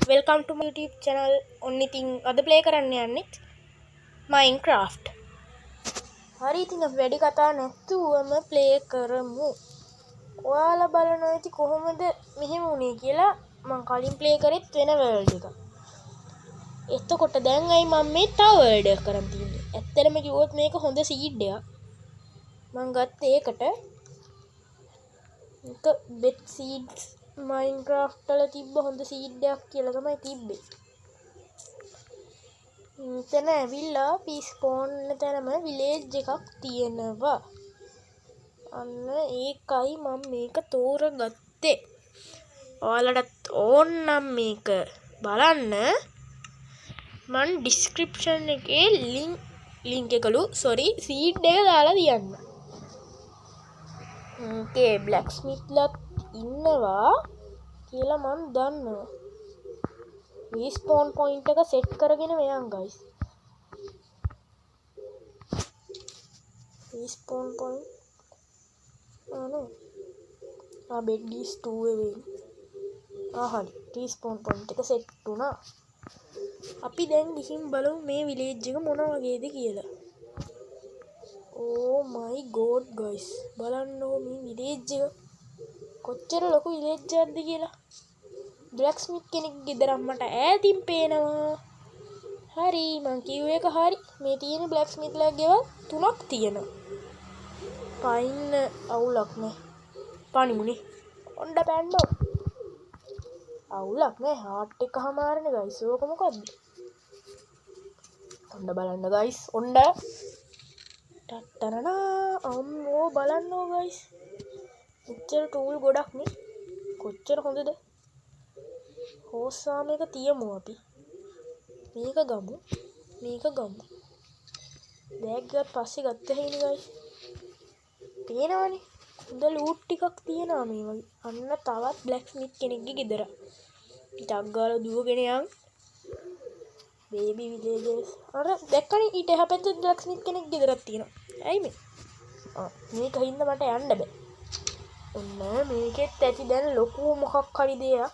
Welcome to my YouTube channel. ඔන්න ඉතින් අද ප්ලේ කරන්න යන්නෙත් Minecraft. හරි, ඉතින් අපි වැඩි කතා නැතුවම ප්ලේ කරමු. ඔයාලා බලනවා ඇති කොහොමද මෙහෙම වුනේ කියලා. මං කලින් ප්ලේ කරෙත් වෙන වර්ල්ඩ් එකක්. එතකොට දැන් අයි මං මේ තව වර්ල්ඩ් එකක් කරන් තින්නේ. ඇත්තටම කිව්වොත් මේක හොඳ සීඩ් එකක්. මං ගත්තේ ඒකට. මේක බෙට් සීඩ්ස් මයින්ක්‍රාෆ්ට් වල තිබ්බ හොඳ සීඩ් එකක් කියලා තමයි තිබ්බේ. මෙතන ඇවිල්ලා අපි ස්පෝන් වෙන තැනම විලේජ් එකක් තියෙනවා. අන්න ඒකයි මං මේක තෝරගත්තේ. ඔයාලටත් ඕන නම් මේක බලන්න මං ඩිස්ක්‍රිප්ෂන් එකේ ලින්ක් එකලු සෝරි සීඩ් එක දාලා තියන්න. මේකේ බ්ලැක්ස්මිත්ලත් ඉන්නවා කියලා මං දන්නවා. රීස්පෝන් පොයින්ට් එක සෙට් කරගෙන මෙයන් ගයිස්. රීස්පෝන් පොයින්ට් නෑ. Bed is 2 away. හරි. රීස්පෝන් පොයින්ට් එක සෙට් වුණා. අපි දැන් ගිහින් බලමු මේ විලේජ් එක මොන වගේද කියලා. Oh my god guys, බලන්නකෝ මේ විලේජ් එක කොච්චර ලොකු විලේජ් එකක්ද කියලා. බ්ලැක්ස්මිත් කෙනෙක් ගෙදරක් මට ඈතින් පේනවා. හරි, මං කිව්ව එක හරි. මේ තියෙන බ්ලැක්ස්මිත්ලා ගෙවල් තුනක් තියෙනවා. පයින්න අවුලක් නෑ. පණිමුනේ. ඔන්න පැන්නෝ. අවුලක් නෑ. හાર્ට් එක හමාරනේ ගයිස්. ඕක මොකද්ද? ඔන්න බලන්න ගයිස්. ඔන්න ටට්ටරනා. අම්මෝ බලන්නෝ ගයිස්. මෙච්චර ටූල් ගොඩක් නේ. කොච්චර හොඳද? හෝස් ආම එක තියමු අපි. මේක ගමු. මේක ගමු. බෑග් එකත් පස්සේ ගත්ත හැකිනේ ගයිස්. පේනවනේ. හොඳ ලූට් ටිකක් තියෙනවා මේ වගේ. අන්න තවත් බ්ලැක්ස්මිත් කෙනෙක්ගේ ගෙදර. ටක් ගාලා දුවගෙන යන්. Baby villagers. අර දැක්කනේ ඊට එහා පැත්තේ බ්ලැක්ස්මිත් කෙනෙක් ගෙදරක් තියෙනවා. ඇයි මේ? මේක හින්දා මට යන්න බෑ. ඔන්න මේකෙත් ඇති දැන් ලොකු මොකක් හරි දෙයක්.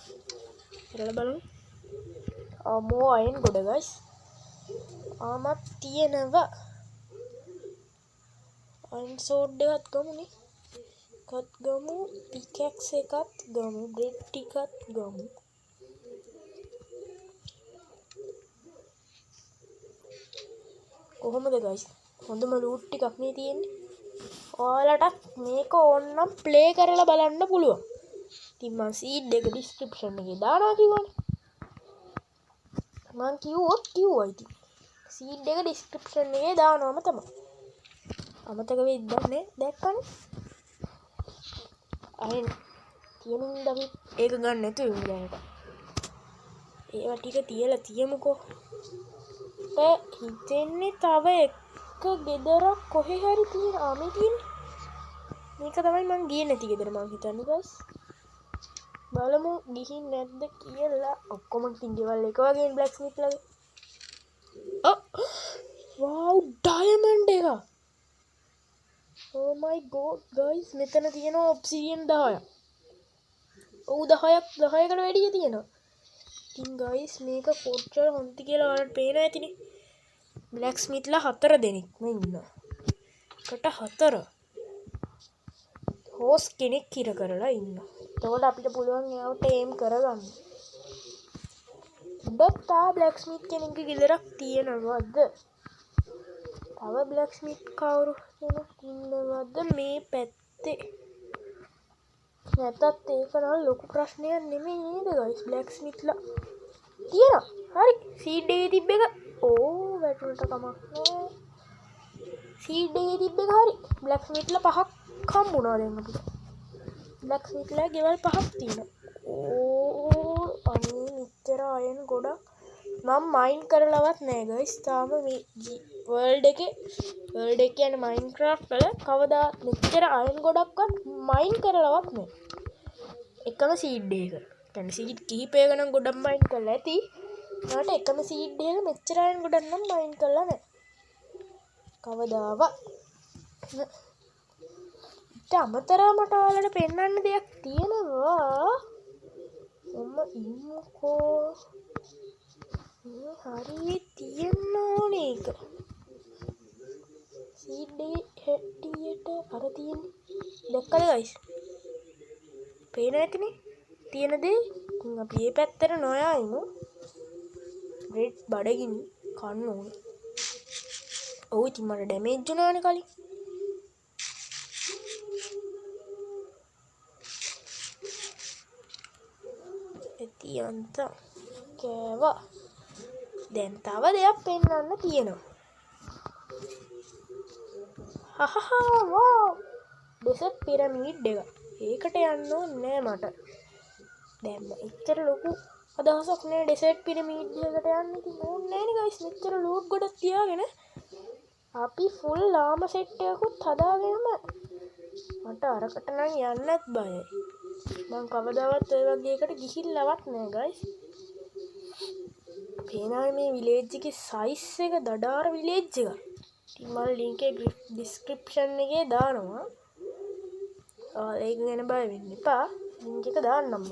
කරලා බලමු. මෝ අයන් ගොඩ ගයිස්. ආමත් තියෙනවා. අයන් සෝඩ් එකත් ගමුනේ. එකත් ගමු, පිකැක්ස් එකත් ගමු, බ්‍රෙඩ් ටිකත් ගමු. කොහොමද ගයිස්? හොඳම ලූට් ටිකක් නේ තියෙන්නේ. ඔයාලටත් මේක ඕනනම් ප්ලේ කරලා බලන්න පුළුවන්. ඉතින් මං සීඩ් එක ඩිස්ක්‍රිප්ෂන් එකේ දානවා කිව්වනේ. මං කිව්වොත් කිව්වා ඉතින්. සීඩ් එක ඩිස්ක්‍රිප්ෂන් එකේ දානවම තමයි. අමතක වෙයිද දන්නේ දැක්කනේ. අයන් තියෙන හින්දා අපි ඒක ගන්න නැතුව ඉමු දැනට. ඒවා ටික තියලා තියමුකෝ. හිතෙන්නේ තව එක ගෙදරක් කොහේ හරි තියෙන. මේ තියෙන්නේ. මේක තමයි මං ගියේ නැති ගෙදර මං හිතන්නේ ගයිස්. බලමු ගිහින් නැද්ද කියලා. ඔක්කොම ඉතින් ගෙවල් එක වගේනේ බ්ලැක්ස්මිත් ලගේ. වව් ඩයමන්ඩ් එක. Oh my god guys, මෙතන තියෙනවා ඔබ්සිඩියන් 10ක්. ඔව් 10කට වැඩිය තියෙනවා. ඉතින් ගයිස් මේක කොච්චර හොඳද කියලා ඔයාලට පේනවා ඇතිනේ. බ්ලැක්ස්මිත්ලා 4 දෙනෙක්ම ඉන්නවා. එකට 4. හෝස් කෙනෙක් හිර කරලා ඉන්නවා. එතකොට අපිට පුළුවන් එයාව ටේම් කරගන්න. උඩත් තා බ්ලැක්ස්මිත් කෙනෙක්ගේ ගෙදරක් තියෙනවද? තව බ්ලැක්ස්මිත් කවුරු කෙනෙක් ඉන්නවද මේ පැත්තේ? නැතත් ඒක නම් ලොකු ප්‍රශ්නයක් නෙමෙයි නේද ගයිස්? බ්ලැක්ස්මිත්ලා තියෙනවා. හරි, සීඩ් එකේ තිබ්බ එක. වැටුණට කමක් නෑ. සීඩ් එකේ තිබ්බ එක හරි. බ්ලැක්ස්මිත්ලා 5ක් හම්බුණා දැන් අපිට. බ්ලැක්ස්මිත්ලා ගෙවල් 5ක් තියෙනවා. අනේ මෙච්චර අයන් ගොඩක් මං මයින් කරලවත් නෑ ගයිස්. තාම මේ වර්ල්ඩ් එකේ, වර්ල්ඩ් එක කියන්නේ මයින්ක්‍රාෆ්ට් වල කවදා මෙච්චර අයන් ගොඩක්වත් මයින් කරලවත් නෑ. එකම සීඩ් එකක. සීඩ් කිහිපයක නම් ගොඩක් මයින් කරලා ඇති. ඒකට එකම සීඩ් එකක මෙච්චර අයන් ගොඩක් නම් මයින් කරලා නෑ. කවදාවත්. ඊට අමතරව මට ඔයාලට පෙන්වන්න දෙයක් තියෙනවා. ඔහොම ඉන්නකෝ. මේ හරියේ තියෙන්න ඕනේ එක. සීඩ් එකේ හැටියට අර තියෙන්නේ. දැක්කද ගයිස්? පේන ඇතිනේ තියෙන දේ. ඉතින් අපි මේ පැත්තට නොයා ඉමු. රෙඩ් බඩගිනි කන්න ඕනේ. ඔව් ඉතින් මට ඩැමේජ් වුණානේ කලින්. ඇති යන්තම් කෑවා. දැන් තව දෙයක් පෙන්වන්න තියෙනවා. හහහා වව් ඩෙසර්ට් පිරමීඩ් එක. ඒකට යන්න ඕනේ නෑ මට. දැන් එච්චර ලොකු අදහසක් නෑ ඩෙසර්ට් පිරමීඩ් එකට යන්න. ඉතින් ඕනේ නෑනේ ගයිස් මෙච්චර ලූට් ගොඩක් තියාගෙන අපි ෆුල් ලාම සෙට් එකකුත් හදාගෙනම මට අරකට නම් යන්නත් බයයි. මං කවදාවත් ඔය වගේ එකට ගිහිල්ලවත් නෑ ගයිස්. පේනවනේ මේ විලේජ් එකේ සයිස් එක, දඩාර විලේජ් එක. ඉතින් මම ලින්ක් එක ඩිස්ක්‍රිප්ෂන් එකේ දානවා. ඔයාලා ඒක ගැන බය වෙන්න එපා. ලින්ක් එක දාන්නම් මම.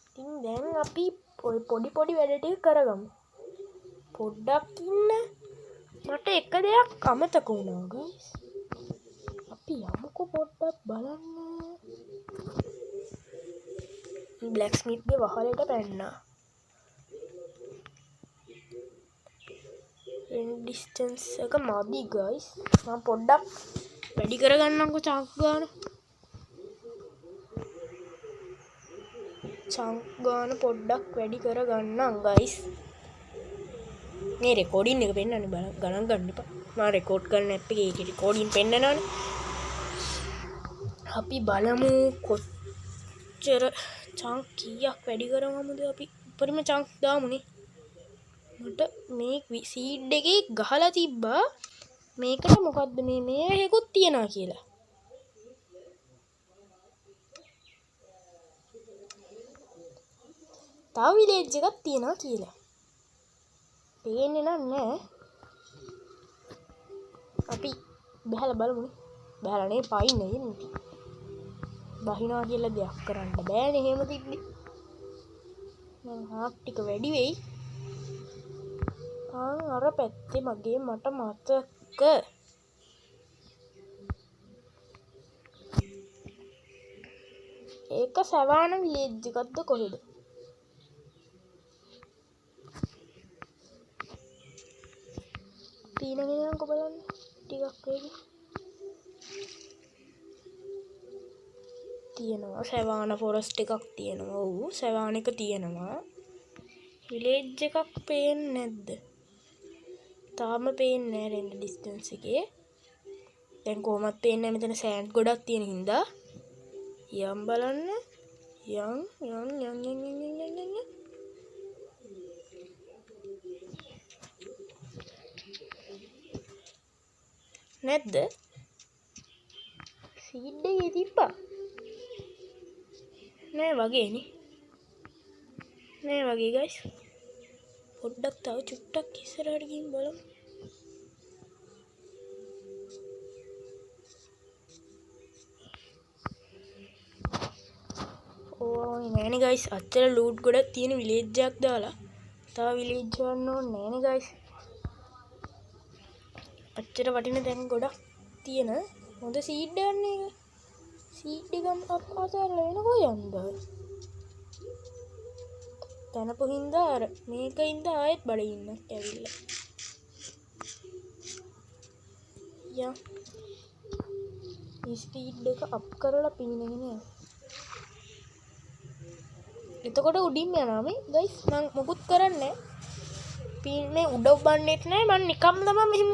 ඉතින් දැන් අපි ඔය පොඩි පොඩි වැඩ ටික කරගමු. පොඩ්ඩක් ඉන්න. මට එක දෙයක් අමතක වුණා ගයිස්. අපි යමුකෝ පොඩ්ඩක් බලන්න. බ්ලැක්ස්මිත්ගේ වහලට පැන්නා. ඩිස්ටන්ස් එක මදි ගයිස්. මම පොඩ්ඩක් වැඩි කරගන්නම්කෝ චංක් ගාන. චංක් ගාන පොඩ්ඩක් වැඩි කරගන්නම් ගයිස්. මේ රෙකෝඩින් එක පෙන්නන්නේ බලන්න, ගණන් ගන්න එපා. මම රෙකෝඩ් කරන ඇප් එකේ ඒකේ රෙකෝඩින් පෙන්නනවනේ. අපි බලමු කොච්චර චංක් කීයක් වැඩි කරගමුද අපි. උපරිම චංක් දාමුනේ. මට මේ සීඩ් එකේ ගහලා තිබ්බා මේකට මොකද්ද මේ එකකුත් තියනවා කියලා. තව විලේජ් එකක් තියනවා කියලා. පේන්නේ නම් නෑ. අපි බහැලා බලමුනේ. බහැලා නේ පයින් නේ ඉන්නේ. බහිනවා කියලා දෙයක් කරන්න බෑනේ එහෙම තිබ්බේ. මං හාක් ටික වැඩි වෙයි. ආන් අර පැත්තේ මගේ මට මතක. ඒක සවාන විලේජ් එකක්ද කොහෙද? පීනගෙන යන්කෝ බලන්න ටිකක් වේගි. තියෙනවා සවාන ෆොරස්ට් එකක් තියෙනවා. ඔව් සවාන එක තියෙනවා. විලේජ් එකක් පේන්නේ නැද්ද? තාම පේන්නේ නෑ රෙන්ඩර් ඩිස්ටන්ස් එකේ. දැන් කොහොමත් පේන්නේ නෑ මෙතන සෑන්ඩ් ගොඩක් තියෙන හින්දා. යම් බලන්න. යම් යම් යම් යම් යම් යම් යම් යම් යම්. නැද්ද? සීඩ් එකේ තිබ්බා. නෑ වගේනේ. නෑ වගේ ගයිස්. පොඩ්ඩක් තව චුට්ටක් ඉස්සරහට ගිහින් බලමු. ඕනේ නෑනේ ගයිස්. අච්චර ලූට් ගොඩක් තියෙන විලේජ් එකක් දාලා තව විලේජ් හොයන්න ඕනේ නෑනේ ගයිස්. අච්චර වටින තැන් ගොඩක් තියෙන හොඳ සීඩ් එකක් නේ ඒක. සීඩ් එකම අතහැරලා වෙන කොහෙ යන්නද? තනපු හින්දා අර මේක හින්දා ආයෙත් බඩගින්නක් ඇවිල්ලා. යා මේ ස්පීඩ් එක අප් කරලා පීනගෙන යන්න. එතකොට උඩින්ම යනවා මේ ගයිස්. මං මොකුත් කරන්නේ නෑ. මේ උඩ උබන්නෙත් නෑ. මං නිකම්ම තමයි මෙහෙම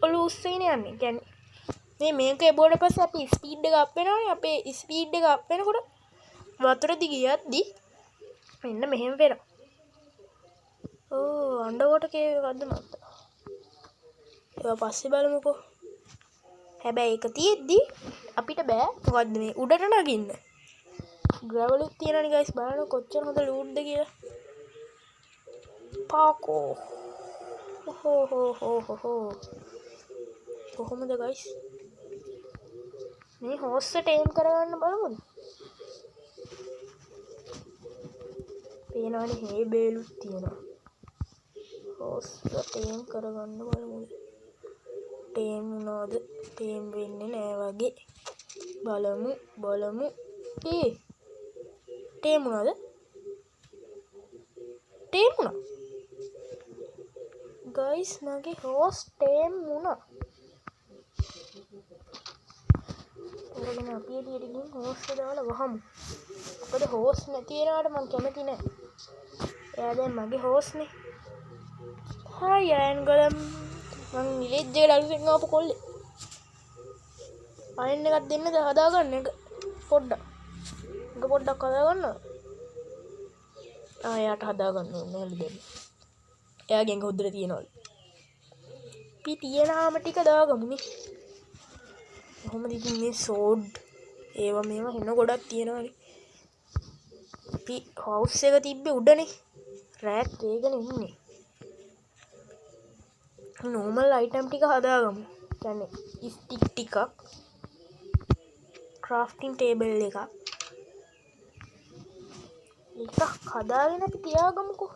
ඔලුව උස්සගෙන යන්නේ. කියන්නේ මේ මේක එබුවට පස්සේ අපි ස්පීඩ් එක අප් වෙනවනේ. අපේ ස්පීඩ් එක අප් වෙනකොට වතුර දිගේ යද්දි මෙන්න මෙහෙම වෙනවා. ඕ අන්ඩර්වෝටර් කේව් එකක්ද මන්ද? ඒවා පස්සේ බලමුකෝ. හැබැයි ඒක තියෙද්දි අපිට බෑ මොකද්ද මේ උඩට නගින්න. ග්‍රැවලුත් තියෙනවනේ ගයිස්. බලන්න කොච්චර හොඳ ලූට්ද කියලා. පාකෝ. හෝ හෝ හෝ හෝ හෝ. කොහොමද ගයිස් මේ හෝස්ස ටේම් කරගන්න බලමුද? පේනවනේ හේ බේලුත් තියෙනවා. හෝස් ටේම් කරගන්න බලමු. ටේම් වුණාද? ටේම් වෙන්නේ නෑ වගේ. බලමු බලමු. ඒ ටේම් වුණාද? ටේම් වුණා. ගයිස් මගේ හෝස් ටේම් වුණා. අරගෙන අපි එළියට ගිහින් හෝස් එක දාලා වහමු. මොකද හෝස් නැති වෙනවට මං කැමති නෑ. එයා දැන් මගේ හෝස්නේ. හායි අයන් ගොලම්. මං විලේජ් එකට අලුතෙන් ආපු කොල්ලේ. අයන් එකක් දෙන්නද හදාගන්න එක පොඩ්ඩක්. එක පොඩ්ඩක් හදාගන්න. ආ එයාට හදාගන්න ඕනේ නෑලු දෙන්න. එයාගෙන් හොද්දට තියනවලු. අපි තියෙන ආම ටික දාගමුනේ. කොහොමද ඉතින් මේ සෝඩ් ඒවා මේවා වෙන ගොඩක් තියෙනවනේ. අපි හවුස් එක තිබ්බේ උඩනේ. රෑත් වේගන ඉන්නේ. නෝමල් අයිටම් ටික හදාගමු. කියන්නේ ස්ටික් ටිකක්, ක්‍රාෆ්ටිං ටේබල් එකක්, එකක් හදාගෙන අපි තියාගමුකෝ.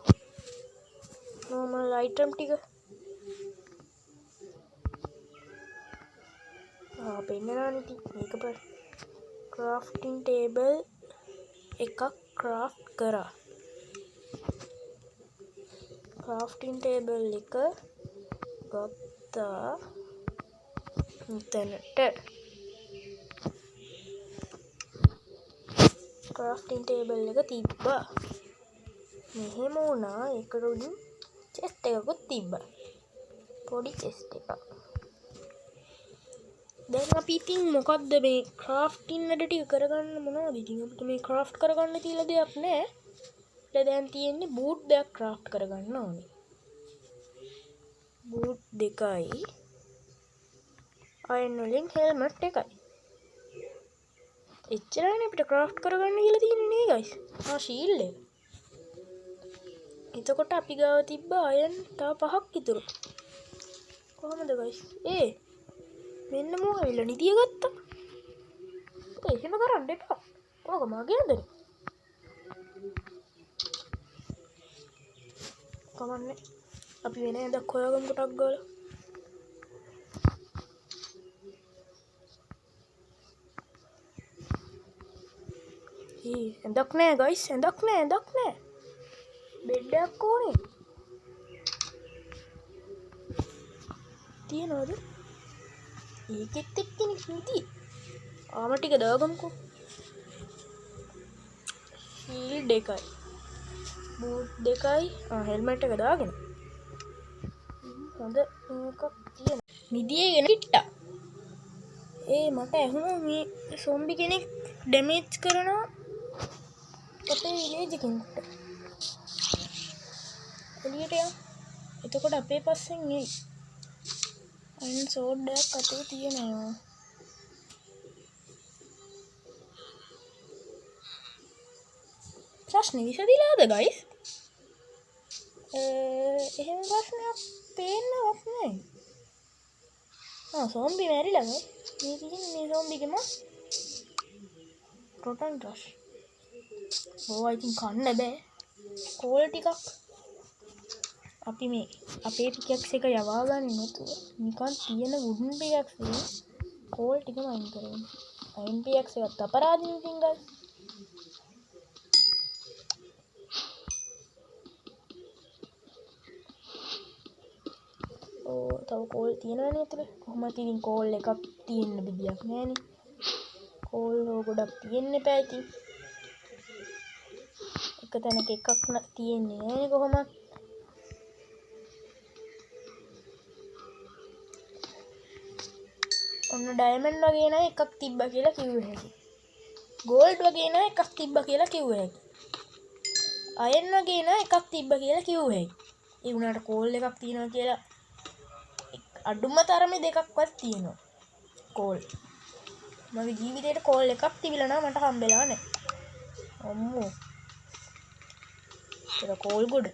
නෝමල් අයිටම් ටික. ආ පෙන්නනවනේ ඉතින්. මේක ක්‍රාෆ්ටිං ටේබල් එකක් ක්‍රාෆ්ට් කරා. ක්‍රාෆ්ටිං ටේබල් එක ගත්තා මෙතනට. ක්‍රාෆ්ටිං ටේබල් එක තිබ්බා. මෙහෙම වුණා. ඒකට උඩින් චෙස්ට් එකකුත් තිබ්බා. පොඩි චෙස්ට් එකක්. දැන් අපි ඉතින් මොකද්ද මේ ක්‍රාෆ්ටිං වැඩ ටික කරගන්න මොනවද ඉතින් අපිට මේ ක්‍රාෆ්ට් කරගන්න කියලා දෙයක් නෑ. අපිට දැන් තියෙන්නේ බූට් දෙයක් ක්‍රාෆ්ට් කරගන්න ඕනේ. බූට් දෙකයි අයන් වලින් හෙල්මට් එකයි. එච්චරයිනේ අපිට ක්‍රාෆ්ට් කරගන්න කියලා තියෙන්නේ නේ ගයිස්. ආ ෂීල්ඩ් එක. එතකොට අපි ගාව තිබ්බ අයන් තව පහක් ඉතුරු. කොහොමද ගයිස්? ඒ මෙන්න මෝ ඇවිල්ලා නිදිය ගත්තා. ඒ එහෙම කරන්න එපා. ඕක මගේ ඇඳනේ. කමන්නේ. අපි වෙන ඇඳක් හොයාගමු ටක් ගාලා. ඒ ඇඳක් නෑ ගයිස්, ඇඳක් නෑ, ඇඳක් නෑ. බෙඩ් එකක් ඕනේ. තියනවද? ඒකෙත් එක්කෙනෙක් නිදි. ආම ටික දාගමුකෝ. ෂීල්ඩ් එකයි බූට් දෙකයි හෙල්මට් එක දාගෙන. හොඳ එකක් තියෙනවා. නිදියේගෙන හිට්ටා. ඒ මට ඇහුණා මේ සොම්බි කෙනෙක් ඩැමේජ් කරනවා අපේ විලේජ් කෙනෙක්ට. එළියට යන්. එතකොට අපේ පස්සෙන් එයි. අයන් සෝඩ් එකක් අතේ තියෙනවා. ප්‍රශ්නේ විසඳිලාද ගයිස්? එහෙම ප්‍රශ්නයක් පේන්නවත් නෑ. ආ සොම්බි මැරිලා ගයිස්. මේ තියෙන්නේ මේ සොම්බිගේ මස්. Rotten rush. ඕවා ඉතින් කන්න බෑ. කෝල් ටිකක් අපි මේ අපේ පිකැක්ස් එක යවා ගන්නේ නැතුව නිකන් තියෙන වුඩන් පිකැක්ස් එකෙන් කෝල් ටිකම අයින් කරමු. අයන් පිකැක්ස් එකත් අපරාධනේ ඉතින් ගයිස්. ඕ තව කෝල් තියෙනවනේ ඇතුලේ. කොහොමද ඉතින් කෝල් එකක් තියෙන්න විදියක් නෑනේ. කෝල් හෝ ගොඩක් තියෙන්න එපා ඉතින්. එක තැනක එකක් තියෙන්නේ නෑනේ කොහොමත්. ඔන්න ඩයමන්ඩ් වගේ නම් එකක් තිබ්බා කියලා කිව්ව හැකි. ගෝල්ඩ් වගේ නම් එකක් තිබ්බා කියලා කිව්ව හැකි. අයන් වගේ නම් එකක් තිබ්බා කියලා කිව්ව හැකි. ඒ වුණාට කෝල් එකක් තියෙනවා කියලා අඩුම තරමේ දෙකක්වත් තියෙනවා. කෝල්. මගේ ජීවිතේට කෝල් එකක් තිබිලා නම් මට හම්බෙලා නෑ. අම්මෝ. ඒක කෝල් ගොඩ.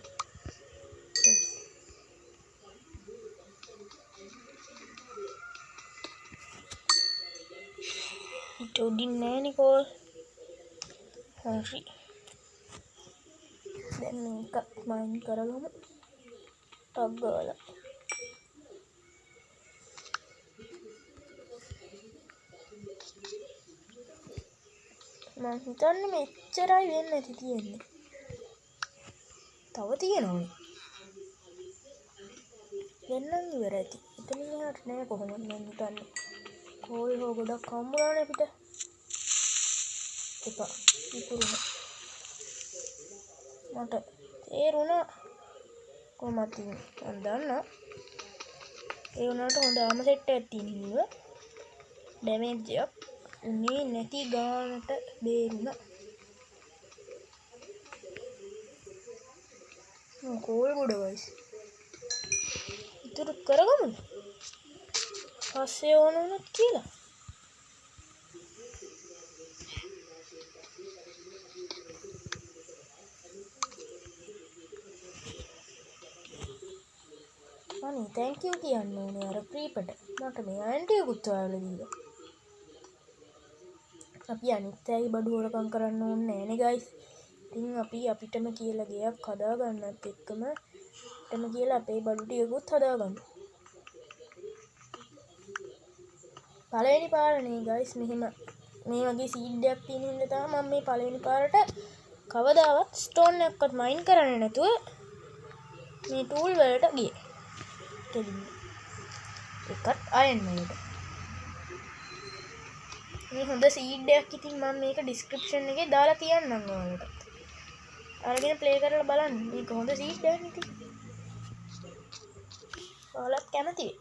ඊට උඩින් නෑනේ කෝල්. හරි. දැන් මේක මයින් කරගමු. ටග් ගාලා. මං හිතන්නේ මෙච්චරයි වෙන්න ඇති තියෙන්නේ. තව තියෙනවනේ. දැන් නම් ඉවර ඇති. එතනින් එහාට නෑ කොහොමද මං හිතන්නේ. කෝල් හෝ ගොඩක් හම්බුණානේ අපිට. එපා. ඉපුරුණා. මට තේරුණා කොහොමද ඉතින් මං දන්නා. ඒ වුණාට හොඳ ආම සෙට් එකක් තියෙන හින්දා ඩැමේජ් එකක් උනේ නැති ගානට බේරුණා. කෝල් ගොඩ ගයිස්. ඉතුරු කරගමුද? පස්සේ ඕන වුණොත් කියලා. අනේ thank you කියන්න ඕනේ අර ක්‍රීපට. මට මේ අයන් ටිකකුත් හොයාලා දීලා. අපි අනිත් අයගේ බඩු හොරකම් කරන්න ඕනේ නෑනේ ගයිස්. ඉතින් අපි අපිටම කියලා ගෙයක් හදාගන්නත් එක්කම අපිටම කියලා අපේ බඩු ටිකකුත් හදාගමු. පළවෙනි පාරනේ ගයිස් මෙහෙම මේ වගේ සීඩ් එකක් තියෙන හින්දා තමයි මම මේ පළවෙනි පාරට කවදාවත් ස්ටෝන් එකක්වත් මයින් කරන්නේ නැතුව මේ ටූල් වලට ගියේ. කෙලින්ම. එකත් අයන් වලට. මේ හොඳ සීඩ් එකක්. ඉතින් මම මේක ඩිස්ක්‍රිප්ෂන් එකේ දාලා තියන්නම් ඔයාලට. අරගෙන ප්ලේ කරලා බලන්න. මේක හොඳ සීඩ් එකක් ඉතින්. ඔයාලත් කැමති වෙයි.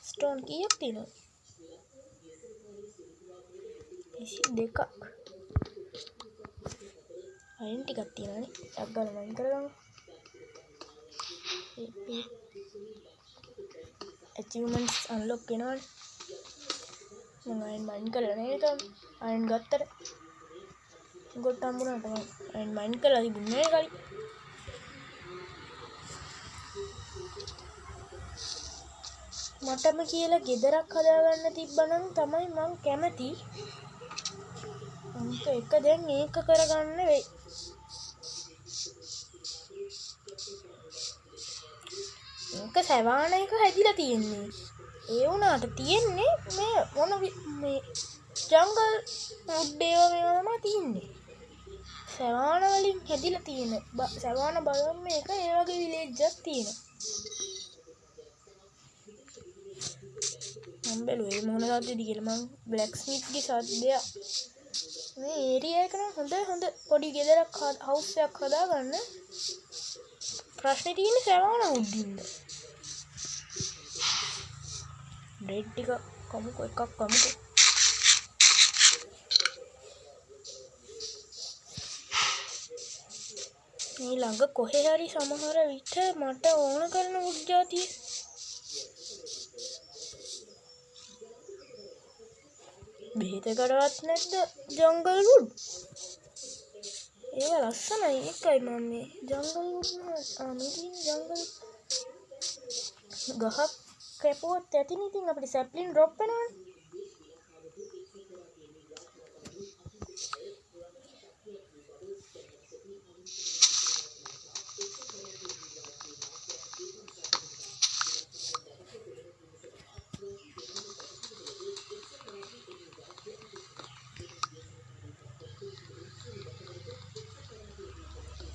ස්ටෝන් කීයක් තියෙනවද? 22ක්. අයන් ටිකක් තියෙනවානේ. ටක් ගාලා මයින් කරගමු. ඇචීව්මන්ට්ස් අන්ලොක් වෙනවනේ. මං අයන් මයින් කරලා නෑ තාම. අයන් ගත්තට ගොඩ හම්බුණාට මං අයන් මයින් කරලා තිබුණේ නෑ කලින්. මටම කියලා ගෙදරක් හදාගන්න තිබ්බනම් තමයි මං කැමති. අංක එක දැන් ඒක කරගන්න වෙයි. මේක සැවාන එක හැදිලා තියෙන්නේ. ඒ වුණාට තියෙන්නේ මේ මොන මේ ජංගල් වුඩ් ඒවා මේවා තමයි තියෙන්නේ. සැවාන වලින් හැදිලා තියෙන සැවාන බලන්න මේක ඒ වගේ විලේජ් එකක් තියෙනවා. මම බැලුවේ ඒ මොන සද්දෙද කියලා. මං බ්ලැක් ස්මිත්ගේ සද්දයක්. මේ ඒරියා එක නම් හොඳ හොඳ පොඩි ගෙදරක් හවුස් එකක් හදාගන්න. ප්‍රශ්නේ තියෙන්නේ සැවාන වුඩ් හින්දා. බ්‍රෙඩ් ටික කමුකෝ, එකක් කමුකෝ. මේ ළඟ කොහේ හරි සමහර විට මට ඕන කරන වුඩ් ජාතිය. බෙහෙතකටවත් නැද්ද ජංගල් වුඩ්? ඒවා ලස්සනයි. ඒකයි මම මේ ජංගල් වුඩ් මේ තියෙන ජංගල් ගහක් කැපුවොත් ඇතිනේ. ඉතින් අපිට සැප්ලින් ඩ්‍රොප් වෙනවනේ.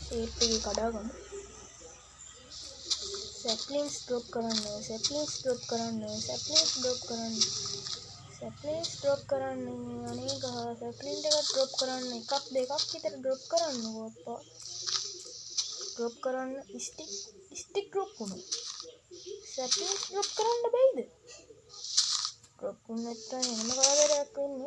ෂේප් එකේ කඩාගමු. සැප්ලින්ස් ඩ්‍රොප් කරන්න, සැප්ලින්ස් ඩ්‍රොප් කරන්න, සැප්ලින්ස් ඩ්‍රොප් කරන්න, සැප්ලින්ස් ඩ්‍රොප් කරන්න. අනේ ගහ සැප්ලින් ටිකක් ඩ්‍රොප් කරන්න. එකක් දෙකක් විතර ඩ්‍රොප් කරන්නකෝ අප්පා. ඩ්‍රොප් කරන්න. ස්ටික් ඩ්‍රොප් වුණා. සැප්ලින්ස් ඩ්‍රොප් කරන්න බැයිද? ඩ්‍රොප් වුණ නැත්තම් එහෙම කරදරයක් වෙන්නේ.